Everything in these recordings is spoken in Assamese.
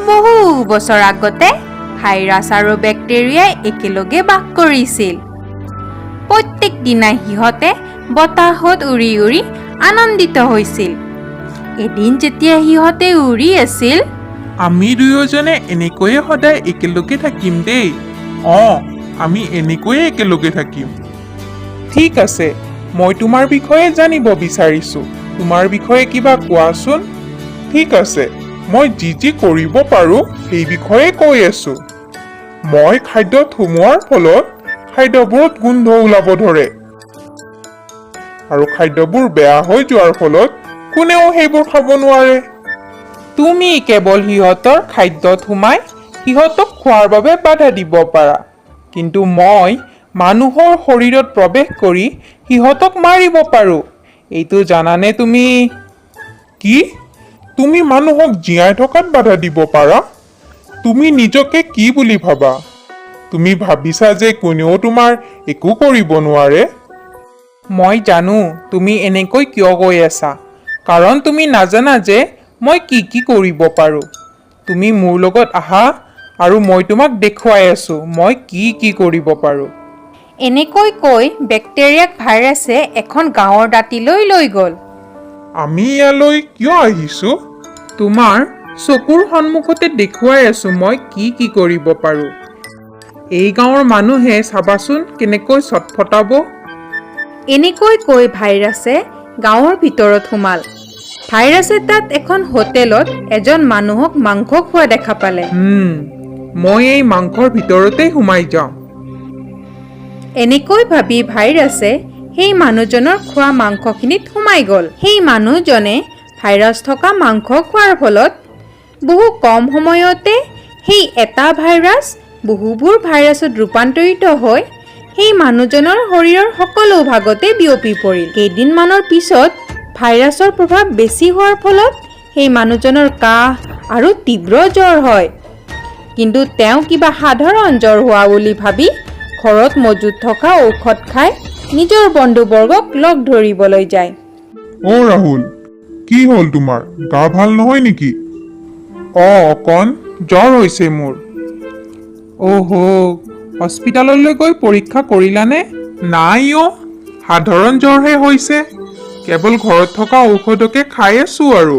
বহু বছৰ আগতে ভাইৰাছ আৰু বেক্টেৰিয়াই একেলগে বাস কৰিছিল। প্ৰত্যেক দিনাই সিহঁতে বতাহত উৰি উৰি আনন্দিত হৈছিল। এদিন যেতিয়া সিহঁতে উৰি আছিল, আমি দুয়োজনে এনেকৈয়ে সদায় একেলগে থাকিম দেই। অঁ, আমি এনেকৈয়ে একেলগে থাকিম। ঠিক আছে, মই তোমাৰ বিষয়ে জানিব বিচাৰিছোঁ। তোমাৰ বিষয়ে কিবা কোৱাচোন। ঠিক আছে, মই যি যি কৰিব পাৰোঁ সেই বিষয়ে কৈ আছোঁ। মই খাদ্যত সোমোৱাৰ ফলত খাদ্যবোৰত গোন্ধ ওলাব ধৰে আৰু খাদ্যবোৰ বেয়া হৈ যোৱাৰ ফলত কোনেও সেইবোৰ খাব নোৱাৰে। তুমি কেৱল সিহঁতৰ খাদ্যত সোমাই সিহঁতক খোৱাৰ বাবে বাধা দিব পাৰা, কিন্তু মই মানুহৰ শৰীৰত প্ৰৱেশ কৰি সিহঁতক মাৰিব পাৰোঁ। এইটো জানানে তুমি? কি? তুমি মানুহক জীয়াই থকাত বাধা দিব পাৰা? তুমি নিজকে কি বুলি ভাবা? তুমি ভাবিছা যে কোনেও তোমাৰ একো কৰিব নোৱাৰে? মই জানো তুমি এনেকৈ কিয় কৈ আছা, কাৰণ তুমি নাজানা যে মই কি কি কৰিব পাৰোঁ। তুমি মোৰ লগত আহা আৰু মই তোমাক দেখুৱাই আছোঁ মই কি কি কৰিব পাৰোঁ। এনেকৈ কৈ বেক্টেৰিয়াক ভাইৰাছে এখন গাঁৱৰ দাঁতিলৈ লৈ গ'ল। আমি ইয়ালৈ কিয় আহিছোঁ? তোমাৰ চকুৰ সন্মুখতে দেখুৱাই আছোঁ মই কি কি কৰিব পাৰোঁ। এই গাঁৱৰ মানুহে চাবাচোন কেনেকৈ ছটফটাব। এনেকৈ কৈ ভাইৰাছে গাঁৱৰ ভিতৰত সোমাল। ভাইৰাছে তাত এখন হোটেলত এজন মানুহক মাংস খোৱা দেখা পালে। মই এই মাংসৰ ভিতৰতেই সোমাই যাওঁ। এনেকৈ ভাবি ভাইৰাছে সেই মানুহজনৰ খোৱা মাংসখিনিত সোমাই গ'ল। সেই মানুহজনে ভাইৰাছ থকা মাংস খোৱাৰ ফলত বহু কম সময়তে সেই এটা ভাইৰাছ বহুবোৰ ভাইৰাছত ৰূপান্তৰিত হৈ সেই মানুহজনৰ শৰীৰৰ সকলো ভাগতে বিয়পি পৰিল। কেইদিনমানৰ পিছত ভাইৰাছৰ প্ৰভাৱ বেছি হোৱাৰ ফলত সেই মানুহজনৰ কাহ আৰু তীব্ৰ জ্বৰ হয়। কিন্তু তেওঁ কিবা সাধাৰণ জ্বৰ হোৱা বুলি ভাবি ঘৰত মজুত থকা ঔষধ খাই নিজৰ বন্ধুবৰ্গক লগ ধৰিবলৈ যায়। অ' ৰাহুল, কি হ'ল তোমাৰ? গা ভাল নহয় নেকি? অঁ অকণ জ্বৰ হৈছে মোৰ। অহ', হস্পিতাললৈ গৈ পৰীক্ষা কৰিলানে? নাই অ', সাধাৰণ জ্বৰহে হৈছে। কেৱল ঘৰত থকা ঔষধকে খাই আছোঁ আৰু।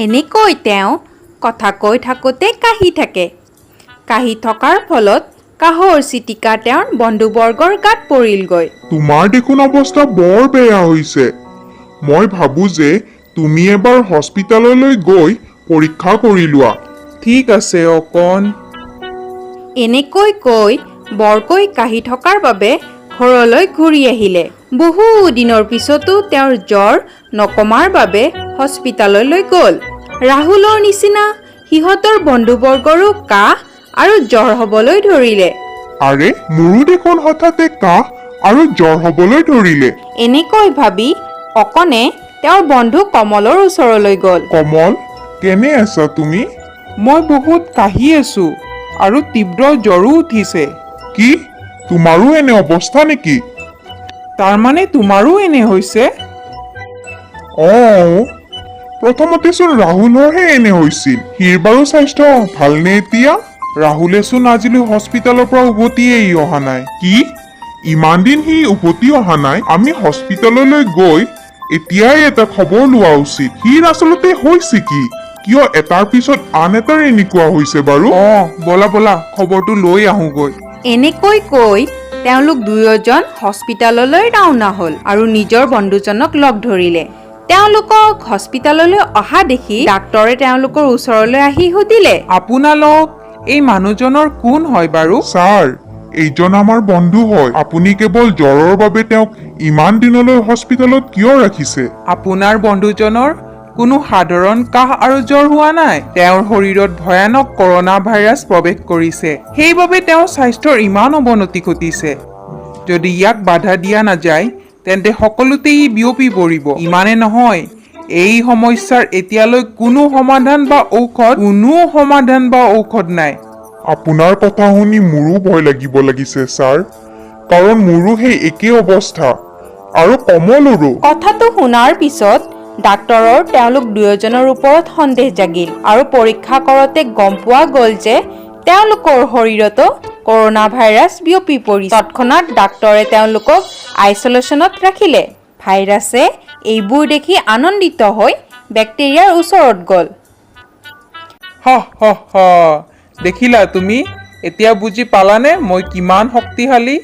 এনেকৈ তেওঁ কথা কৈ থাকোঁতে কাহি থাকে। কাহি থকাৰ ফলত কাহৰ চিটিকা তেওঁৰ বন্ধুবৰ্গৰ গাত পৰিলগৈ। তোমাৰ দেখোন অৱস্থা বৰ বেয়া হৈছে। মই ভাবো যে তুমি এবাৰ হস্পিতাললৈ গৈ পৰীক্ষা কৰি লোৱা। ঠিক আছে অকণ। এনেকৈ কৈ বৰকৈ কাহি থকাৰ বাবে ঘৰলৈ ঘূৰি আহিলে। বহু দিনৰ পিছতো তেওঁৰ জ্বৰ নকমাৰ বাবে হস্পিতাললৈ গ'ল। ৰাহুলৰ নিচিনা সিহঁতৰ বন্ধুবৰ্গৰো কাহ আৰু জ্বৰ হ'বলৈ ধৰিলে। আৰে, মোৰো দেখোন হঠাতে কাহ আৰু জ্বৰ হবলৈ ধৰিলে। এনেকৈ ভাবি অকণে তেওঁৰ বন্ধু কমলৰ ওচৰলৈ গ'ল। কমল, কেনে আছা তুমি? মই বহুত কাহি আছোঁ আৰু তীব্ৰ জ্বৰো উঠিছে। কি? তোমাৰো এনে অৱস্থা নেকি? তাৰমানে তোমাৰো এনে হৈছে? অঁ, প্ৰথমতেচোন ৰাহুলৰহে এনে হৈছিল। সিৰ বাৰু স্বাস্থ্য ভালনে এতিয়া? ৰাহুলেচোন আজিলৈ হস্পিতালৰ পৰা উভতিয়েই অহা নাই। কি? ইমান দিন সি উভতি অহা নাই? আমি হস্পিতাললৈ গৈ এতিয়াই এটা খবৰ লোৱা উচিত। সিৰ আচলতে হৈছে কি? কিয় এটাৰ পিছত আন এটাৰ এনেকুৱা হৈছে বাৰু? অঁ, ব'লা ব'লা, খবৰটো লৈ আহোঁগৈ। এনেকৈ কৈ তেওঁলোক দুয়োজন হস্পিতাললৈ ৰাওনা হ'ল আৰু নিজৰ বন্ধুজনক লগ ধৰিলে। তেওঁলোকক হস্পিতাললৈ অহা দেখি ডাক্তৰে তেওঁলোকৰ ওচৰলৈ আহি সুধিলে, আপোনালোক এই মানুহজনৰ কোন হয় বাৰু? ছাৰ, এইজন আমাৰ বন্ধু হয়। আপুনি কেৱল জ্বৰৰ বাবে তেওঁক ইমান দিনলৈ হস্পিতালত কিয় ৰাখিছে? আপোনাৰ বন্ধুজনৰ কোনো সাধাৰণ কাহ আৰু জ্বৰ হোৱা নাই। তেওঁৰ শৰীৰত ভয়ানক কৰোণা ভাইৰাছ প্ৰৱেশ কৰিছে। সেইবাবে তেওঁৰ স্বাস্থ্যৰ ইমান অৱনতি ঘটিছে। যদি ইয়াক বাধা দিয়া নাযায়, তেন্তে সকলোতে ই বিয়পি পৰিব। ইমানে নহয়, এই সমস্যাৰ এতিয়ালৈ কোনো সমাধান বা ঔষধ নাই। আপোনাৰ কথা শুনি মোৰো ভয় লাগিব লাগিছে ছাৰ, কাৰণ মোৰো সেই একেই অৱস্থা আৰু কমলৰো। কথাটো শুনাৰ পিছত ডাক্তৰৰ তেওঁলোক দুয়োজনৰ ওপৰত সন্দেহ জাগিল আৰু পৰীক্ষা কৰোঁতে গম পোৱা গ'ল যে তেওঁলোকৰ শৰীৰতো কৰোণা ভাইৰাছ বিয়পি পৰিছে। তৎক্ষণাত ডাক্তৰে তেওঁলোকক আইচলেশ্যনত ৰাখিলে। ভাইৰাছে এইবোৰ দেখি আনন্দিত হৈ বেক্টেৰিয়াৰ ওচৰত গ'ল। হ হ হ, দেখিলা তুমি? এতিয়া বুজি পালানে মই কিমান শক্তিশালী?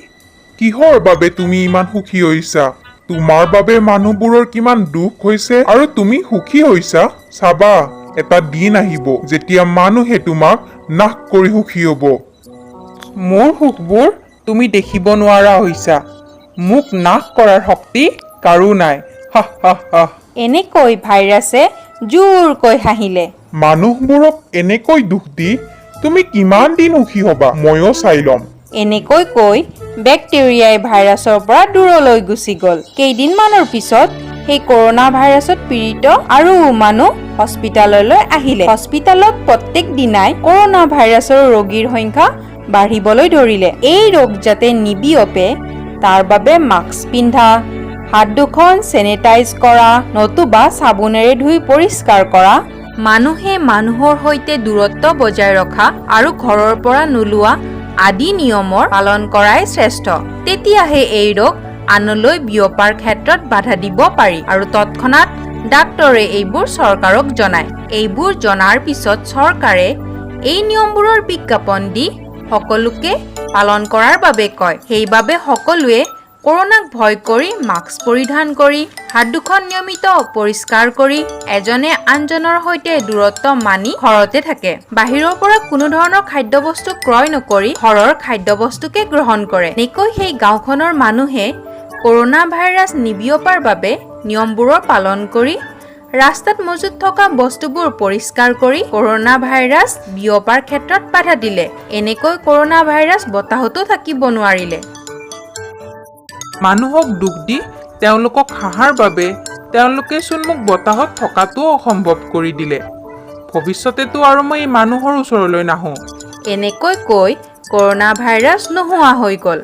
কিহৰ বাবে তুমি ইমান সুখী হৈছা? তোমাৰ বাবে মানুহবোৰৰ কিমান দুখ হৈছে আৰু তুমি সুখী হৈছা। চাবা, এটা দিন আহিব যেতিয়া মানুহে তোমাক নাশ কৰি সুখী হ'ব। মোৰ সুখবোৰ তুমি দেখিব নোৱাৰা হৈছা। মোক নাশ কৰাৰ শক্তি কাৰো নাই। হা হা হা। এনেকৈ ভাইৰাছে জোৰকৈ হাঁহিলে। মানুহবোৰক এনেকৈ দুখ দি তুমি কিমান দিন সুখী হ'বা, ময়ো চাই ল'ম। এনেকৈ কৈ বেক্টেৰিয়াই ভাইৰাছৰ পৰা দূৰলৈ গুচি গ'ল। কেইদিনমানৰ পিছত সেই কৰোণা ভাইৰাছত পীড়িত আৰু মানুহ হস্পিতাললৈ আহিলে। হস্পিতালত প্ৰত্যেক দিনাই কৰোণা ভাইৰাছৰ ৰোগীৰ সংখ্যা বাঢ়িবলৈ ধৰিলে। এই ৰোগ যাতে নিবিয়পে তাৰ বাবে মাস্ক পিন্ধা, হাত দুখন চেনিটাইজ কৰা নতুবা চাবোনেৰে ধুই পৰিষ্কাৰ কৰা, মানুহে মানুহৰ সৈতে দূৰত্ব বজাই ৰখা আৰু ঘৰৰ পৰা নোলোৱা আদি নিয়মৰ পালন কৰাই শ্ৰেষ্ঠ। তেতিয়াহে এই ৰোগ আনলৈ বিয়পাৰ ক্ষেত্ৰত বাধা দিব পাৰি। আৰু তৎক্ষণাত ডাক্তৰে এইবোৰ চৰকাৰক জনায়। এইবোৰ জনাৰ পিছত চৰকাৰে এই নিয়মবোৰৰ বিজ্ঞাপন দি সকলোকে পালন কৰাৰ বাবে কয়। সেইবাবে সকলোৱে কৰোণাক ভয় কৰি মাস্ক পৰিধান কৰি, হাত দুখন নিয়মিত পৰিষ্কাৰ কৰি, এজনে আনজনৰ সৈতে দূৰত্ব মানি ঘৰতে থাকে। বাহিৰৰ পৰা কোনো ধৰণৰ খাদ্যবস্তু ক্ৰয় নকৰি ঘৰৰ খাদ্যবস্তুকে গ্ৰহণ কৰে। এনেকৈ সেই গাঁওখনৰ মানুহে কৰোণা ভাইৰাছ নিবিয়পাৰ বাবে নিয়মবোৰৰ পালন কৰি, ৰাস্তাত মজুত থকা বস্তুবোৰ পৰিষ্কাৰ কৰি কৰোণা ভাইৰাছ বিয়পাৰ ক্ষেত্ৰত বাধা দিলে। এনেকৈ কৰোণা ভাইৰাছ বতাহতো থাকিব নোৱাৰিলে। মানুহক দুখ দি তেওঁলোকক হাঁহাৰ বাবে তেওঁলোকেচোন মোক বতাহত থকাটোও অসম্ভৱ কৰি দিলে। ভৱিষ্যতেতো আৰু মই এই মানুহৰ ওচৰলৈ নাহোঁ। এনেকৈ কৈ কৰোণা ভাইৰাছ নোহোৱা হৈ গ'ল।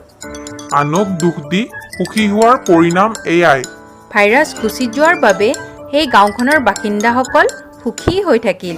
আনক দুখ দি সুখী হোৱাৰ পৰিণাম এয়াই। ভাইৰাছ গুচি যোৱাৰ বাবে সেই গাঁওখনৰ বাসিন্দাসকল সুখী হৈ থাকিল।